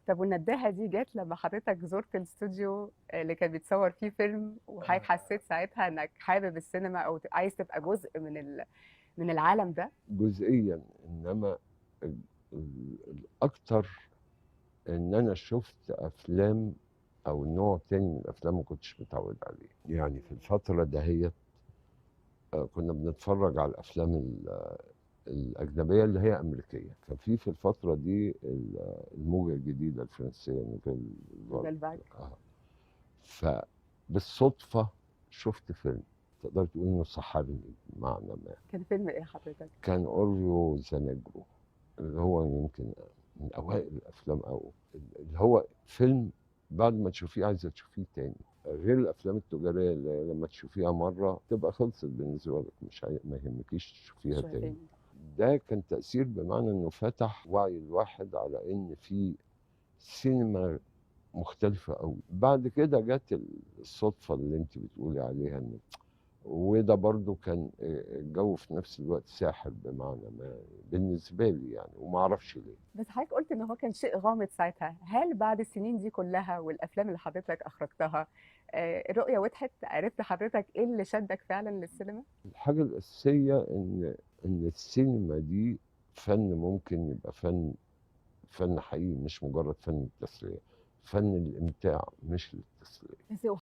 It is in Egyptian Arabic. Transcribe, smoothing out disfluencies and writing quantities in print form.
طب والنداهة دي جت لما حضرتك زرت الاستوديو اللي كان بيتصور فيه فيلم، وحضرتك حسيت ساعتها انك حابب السينما او عايز تبقى جزء من العالم ده؟ جزئيا، انما الاكتر ان انا شفت افلام او نوع تاني من الافلام ما كنتش متعود عليه. يعني في الفترة دهيت كنا بنتفرج على الافلام الاجنبية اللي هي امريكية. ففي الفترة دي الموجه الجديدة الفرنسية Nouvelle Vague. فبالصدفه شفت فيلم تقدر تقول انه سحرني بمعنى ما. كان فيلم ايه حضرتك؟ كان اوريو زانيجرو، اللي هو يمكن من اوائل الافلام، او اللي هو فيلم بعد ما تشوفيه عايزه تشوفيه تاني، غير الافلام التجارية اللي لما تشوفيها مرة تبقى خلصت بالنسبة لك، مش ما يهمكيش تشوفيها تاني. ده كان تاثير بمعنى انه فتح وعي الواحد على ان في سينما مختلفة قوي. بعد كده جت الصدفة اللي انت بتقولي عليها، ان وده برضو كان الجو في نفس الوقت ساحر بمعنى ما بالنسبة لي يعني، وما اعرفش ليه. بس حضرتك قلت ان هو كان شيء غامض ساعتها، هل بعد السنين دي كلها والافلام اللي حضرتك اخرجتها الرؤية وضحت؟ عرفت حضرتك ايه اللي شدك فعلا للسينما؟ الحاجة الاساسية ان السينما دي فن، ممكن يبقى فن حقيقي، مش مجرد فن التسلية، فن الامتاع مش للتسليه.